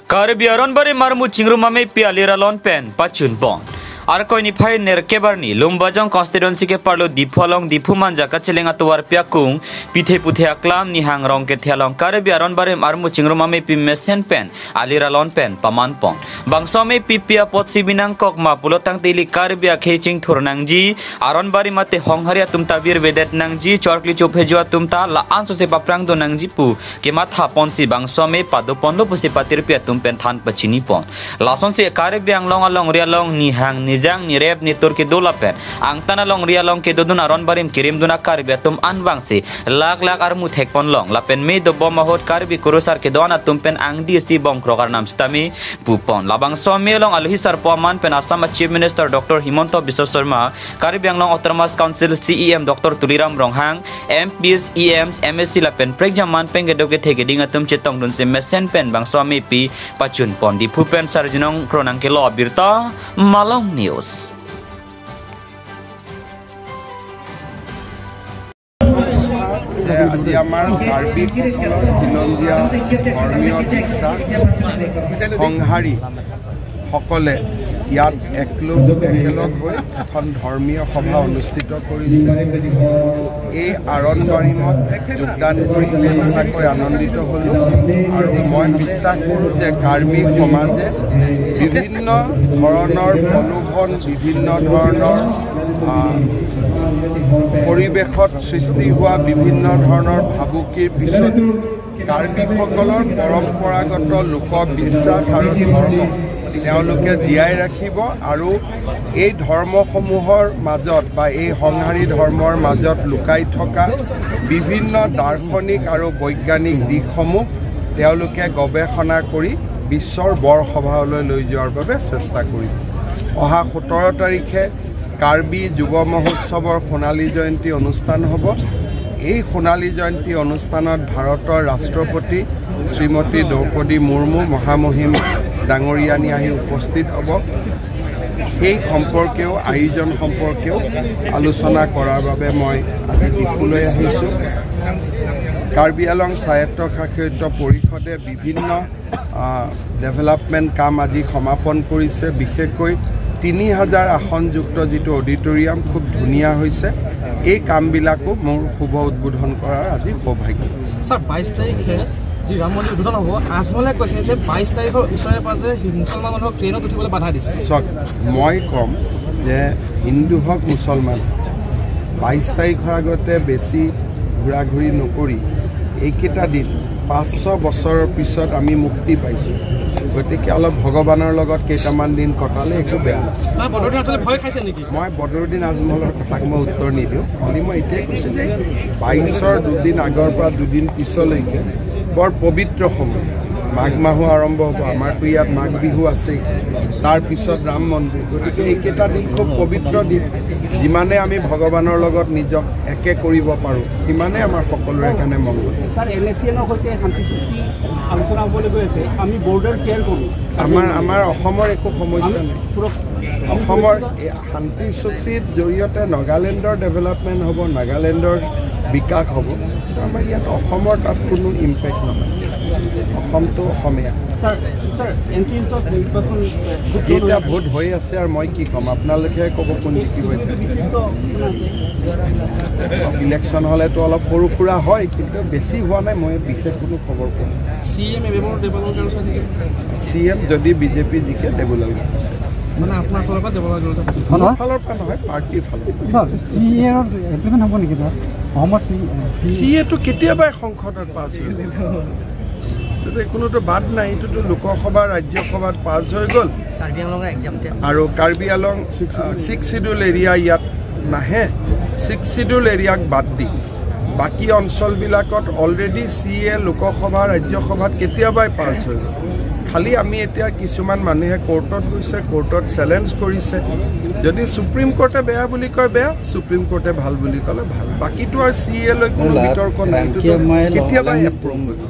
Karbi aronbari marmu chingrumame pialiralon pen pachun pon. Arkoini phai nerkebarni lumbajong constituency ke parlo dipholong diphuman jaka chelenga tuar piakung pithe puthe aklam nihang rong ke thialong Karbi aronbari marmu chingrumame pi mesen pen aliralon pen paman pon. Bangsome pipia potsi binang kokma pulotang tili Karbi akheching thurnangji aronbari mate hongharia tumta bir vedet nangji chorkli chophe tumta la anso se paprang do nangji pu ke matha ponsi bangsome pado pondo pusi patir pia tumpen than pachini pon. Lason se Karbi anglong along rialong nihang nijang nirep nitur ke dolapen angtana long rialong ke dodun aron barim kirim duna Karbi atum anwangsi lak lak armu thekpon long lapen me do bomahot Karbi kurusar ke doana tumpen angdi si bongkrokar nam stami pupon labang somi long aluhi sar poman pen Assam Chief Minister Dr. Himanta Biswa Sarma Karbi Anglong Autonomous Council CEM Dr. Tuliram Ronghang MPs EMs MSc lapen prekjaman penggedo ke thegeding atum chetong dun se mesen pen bang swami pi pachun pon di phupen sarjinong kronang ke lo birta Malong News. আজি আমাৰ কাৰ্বিসকলৰ খিলঞ্জীয়া ধৰ্মীয় বিশ্বাস সংহাৰীসকলে ইয়াত একেলগ হৈ এখন ধৰ্মীয় সভা অনুষ্ঠিত কৰিছে। এই আৰণবাৰীমত যোগদান কৰি সঁচাকৈ আনন্দিত হ'লোঁ আৰু মই বিশ্বাস কৰোঁ যে কাৰ্বি সমাজে বিভিন্ন ধৰণৰ প্ৰলোভন, বিভিন্ন ধৰণৰ পৰিৱেশত সৃষ্টি হোৱা বিভিন্ন ধৰণৰ ভাবুকিৰ পিছত কাৰ্বিসকলৰ পৰম্পৰাগত লোকবিশ্বাস আৰু ধৰ্ম তেওঁলোকে জীয়াই ৰাখিব আৰু এই ধৰ্মসমূহৰ মাজত বা এই সংহাৰী ধৰ্মৰ মাজত লুকাই থকা বিভিন্ন দাৰ্শনিক আৰু বৈজ্ঞানিক দিশসমূহ তেওঁলোকে গৱেষণা কৰি বিশ্বৰ বৰসভালৈ লৈ যোৱাৰ বাবে চেষ্টা কৰিব। অহা 17 তাৰিখে কাৰ্বি যুৱ মহোৎসৱৰ সোণালী জয়ন্তী অনুষ্ঠান হ'ব। এই সোণালী জয়ন্তী অনুষ্ঠানত ভাৰতৰ ৰাষ্ট্ৰপতি শ্ৰীমতী দ্ৰৌপদী মুৰ্মু মহামহিম ডাঙৰীয়ানী আহি উপস্থিত হ'ব। সেই সম্পৰ্কেও আয়োজন সম্পৰ্কেও আলোচনা কৰাৰ বাবে মই আজি ডিফুলৈ আহিছোঁ। কাৰ্বি আংলং স্বায়ত্তশাসিত পৰিষদে বিভিন্ন ডেভেলপমেণ্ট কাম আজি সমাপন কৰিছে। বিশেষকৈ 3000 আসনযুক্ত যিটো অডিটৰিয়াম খুব ধুনীয়া হৈছে। এই কামবিলাকো মোৰ শুভ উদ্বোধন কৰাৰ আজি সৌভাগ্য। ছাৰ, 22 তাৰিখে যি ৰাম মন্দিৰ উদ্বোধন হ'ব, আজমলে কৈছে যে 22 তাৰিখৰ ওচৰে পাজৰে মুছলমান মানুহক ট্ৰেইনত উঠিবলৈ বাধা দিছে। চাওক, মই ক'ম যে হিন্দু হওক মুছলমান, 22 তাৰিখৰ আগতে বেছি ঘূৰা ঘূৰি নকৰি এইকেইটা দিন 500 বছৰৰ পিছত আমি মুক্তি পাইছোঁ, গতিকে অলপ ভগৱানৰ লগত কেইটামান দিন কটালে একো বেয়া নহয়। মই বদৰুদ্দিন আজমলৰ কথাক মই উত্তৰ নিদিওঁ। খালি মই এতিয়াই কৈছোঁ যে 22ৰ দুদিন আগৰ পৰা দুদিন পিছলৈকে বৰ পবিত্ৰ সময়। মাঘ মাহো আৰম্ভ হ'ব, আমাৰতো ইয়াত মাঘ বিহু আছেই, তাৰপিছত ৰাম মন্দিৰ। গতিকে এইকেইটা দিন খুব পবিত্ৰ দিন। যিমানে আমি ভগৱানৰ লগত নিজক একে কৰিব পাৰোঁ সিমানে আমাৰ সকলোৰে কাৰণে মংগল। আমাৰ অসমৰ একো সমস্যা নাই। অসমৰ শান্তি চুক্তিৰ জৰিয়তে নাগালেণ্ডৰ ডেভেলপমেণ্ট হ'ব, নাগালেণ্ডৰ বিকাশ হ'ব। আমাৰ ইয়াত অসমৰ তাত কোনো ইম্পেক্ট নহয়। অসমটো অসমীয়া। এতিয়া ভোট হৈ আছে আৰু মই কি ক'ম, আপোনালোকে ক'ব কোন জিকিব। ইলেকশ্যন হ'লেতো অলপ সৰু সুৰা হয়, কিন্তু বেছি হোৱা নাই। মই বিশেষ কোনো খবৰ পোৱা নাই। চি এম যদি বিজেপি জিকে দেৱলাল গাৰ্গছে। ফালৰ পৰা নহয়, পাৰ্টীৰ ফালৰ পৰা। চি এটো কেতিয়াবাই সংসদত পাছ হৈ গ'ল, কোনোতো বাদ নাই। এইটোতো লোকসভা ৰাজ্যসভাত পাছ হৈ গ'ল। আৰু কাৰ্বি আংলং 6 চিডিউল এৰিয়া ইয়াত নাহে। 6 চিডিউল এৰিয়াক বাদ দি বাকী অঞ্চলবিলাকত অলৰেডি চি এ লোকসভা ৰাজ্যসভাত কেতিয়াবাই পাছ হৈ গ'ল। খালি আমি এতিয়া কিছুমান মানুহে কোৰ্টত গৈছে, কোৰ্টত চেলেঞ্জ কৰিছে। যদি সুপ্ৰিম কোৰ্টে বেয়া বুলি কয় বেয়া, সুপ্ৰিম কোৰ্টে ভাল বুলি ক'লে ভাল। বাকীটো আৰু চি এ লৈ কোনো বিতৰ্ক নাই, কেতিয়াবাই এপ্ৰুভ হৈ গ'ল।